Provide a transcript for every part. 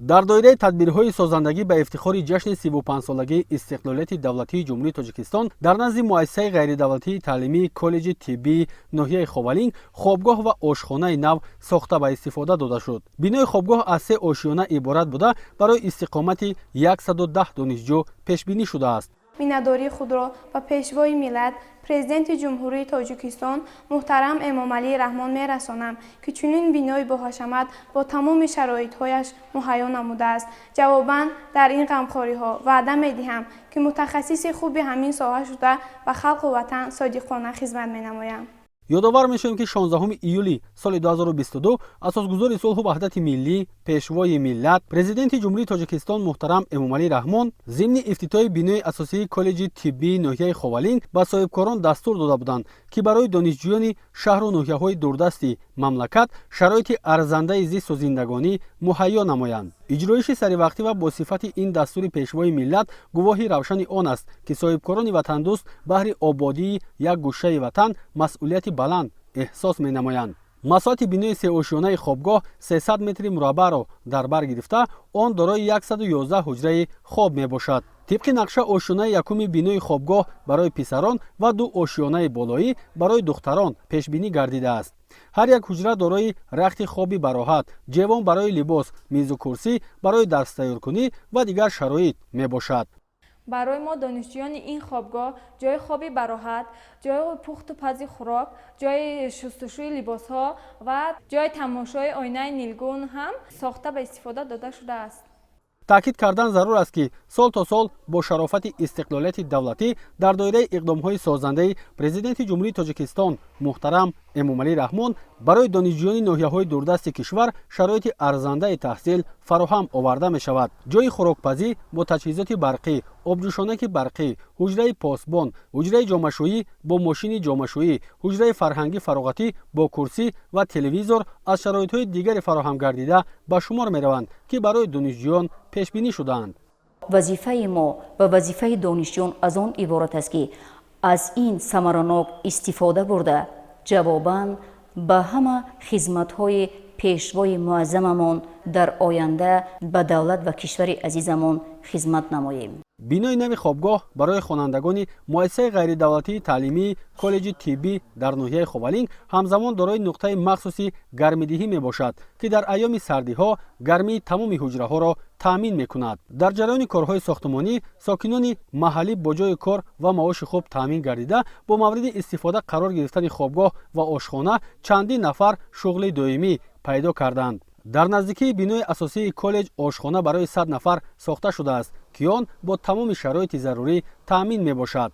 Дар доираи тадбирҳои созандагӣ ба ифтихори ҷашни 35-солагии истиқлолияти давлатии Ҷумҳурии Тоҷикистон дар назди муассисаи ғайридавлатии таълимии коллеҷи тиббии ноҳияи Ховалинг хобгоҳ ва ошхонаи нав сохта ба истифода дода шуд. Бинои хобгоҳ аз се ошёна иборат буда, барои истиқомати 110 донишҷӯ пешбинӣ шудааст. Миннатдории худро ба Пешвои миллат, Президенти Ҷумҳурии Тоҷикистон муҳтарам Эмомалӣ Раҳмон мерасонам, ки чунин бинои боҳашамат бо тамоми шароитҳояш муҳайё намудааст. Ҷавобан дар ин ғамхориҳо ваъда медиҳам, ки мутахассиси хуби ҳамин соҳа шуда, ба халқу ватан содиқона хизмат менамоям. Ёдовар мешавем, ки 16 июли соли 2022 Асосгузори сулҳу ваҳдати миллӣ, Пешвои миллат, Президенти Ҷумҳурии Тоҷикистон муҳтарам Эмомалӣ Раҳмон зимни ифтитоҳи бинои асосии коллеҷи тиббии ноҳияи Ховалинг ба соҳибкорон дастур дода буданд, ки барои донишҷӯёни шаҳру ноҳияҳои дурдасти мамлакат шароити арзандаи зисту зиндагонӣ муҳайё намоянд. Иҷроиши саривақтӣ ва бо сифати ин дастури Пешвои миллат гувоҳи равшани он аст, ки соҳибкорони ватандӯст баҳри ободии як гӯшаи ватан масъулияти баланд эҳсос менамоянд. Масоҳати бинои сеошёнаи хобгоҳ 300 метри мураббаъро дар бар гирифта, он дорои 111 ҳуҷраи хоб мебошад. Тибқи нақша, ошёнаи якуми бинои хобгоҳ барои писарон ва ду ошёнаи болоӣ барои духтарон пешбинӣ гардидааст. Ҳар як ҳуҷра дорои рахти хоби бароҳат, ҷевон барои либос, мизу курсӣ барои дарстайёркунӣ ва дигар шароит мебошад. Барои мо, донишҷӯёни ин хобгоҳ, ҷои хоби бароҳат, ҷои пухту пази хӯрок, ҷои шустушӯи либосҳо ва ҷои тамошои оинаи нилгун ҳам сохта ба истифода дода шудааст. Таъкид кардан зарур аст, ки сол то сол бо шарофати истиқлолияти давлатӣ дар доираи иқдомҳои созандаи Президенти Ҷумҳурии Тоҷикистон муҳтарам Эмомалӣ Раҳмон барои донишҷӯёни ноҳияҳои дурдасти кишвар шароити арзандаи таҳсил фароҳам оварда мешавад. Ҷои хӯрокпазӣ бо таҷҳизоти барқӣ, обҷӯшонаки барқӣ, ҳуҷраи посбон, ҳуҷраи ҷомашӯӣ бо мошини ҷомашӯӣ, ҳуҷраи фарҳангӣ фароғатӣ бо курсӣ ва телевизор аз шароитҳои дигаре фароҳам гардида ба шумор мераванд, ки барои донишҷӯён пешбинӣ шудаанд. Вазифаи мо ва вазифаи донишҷӯён аз он иборат аст, ки аз ин самаранок истифода бурда, ҷавобан ба ҳама хизматҳои Пешвои муаззамамон дар оянда ба давлат ва кишвари азизамон хизмат намоем. Бинои нави хобгоҳ барои хонандагони муассисаи ғайридавлатии таълимии коллеҷи тиббӣ дар ноҳияи Ховалинг ҳамзамон дорои нуқтаи махсуси гармидиҳӣ мебошад, ки дар айёми сардиҳо гармии тамоми ҳуҷраҳоро таъмин мекунад. Дар ҷараёни корҳои сохтмонӣ сокинони маҳаллӣ бо ҷои кор ва маоши хуб таъмин гардида, бо мавриди истифода қарор гирифтани хобгоҳ ва ошхона чандин нафар шуғли доимӣ пайдо карданд. Дар наздикии бинои асосии коллеҷ ошхона барои 100 нафар сохта шудааст, ки он бо тамоми шароити зарурӣ таъмин мебошад.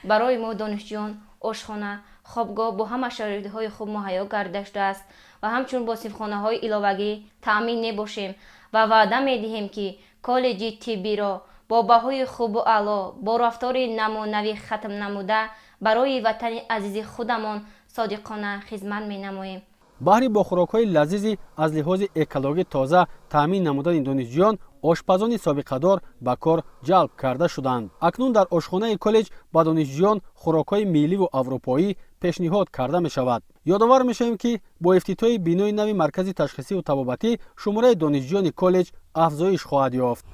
Барои мо, донишҷӯён, ошхона, хобгоҳ бо ҳама шароитҳои хуб муҳайё гардида шудааст ва ҳамчунин бо синфхонаҳои иловагӣ таъмин мебошем ва ваъда медиҳем, ки коллеҷи тиббиро бо баҳои хубу аъло, бо рафтори намунавӣ хатм намуда, барои ватани азизи худамон содиқона хизмат менамоем. Баҳри бо хӯрокҳои лазизи аз лиҳози экологӣ тоза таъмин намудани донишҷӯён ошпазони собиқадор ба кор ҷалб карда шуданд. Акнун дар ошхонаи коллеҷ ба донишҷӯён хӯрокҳои милливу аврупоӣ пешниҳод карда мешавад. Ёдовар мешавем, ки бо ифтитоҳи бинои нави маркази ташхисиву табобатӣ шумораи донишҷӯёни коллеҷ афзоиш хоҳад ёфт.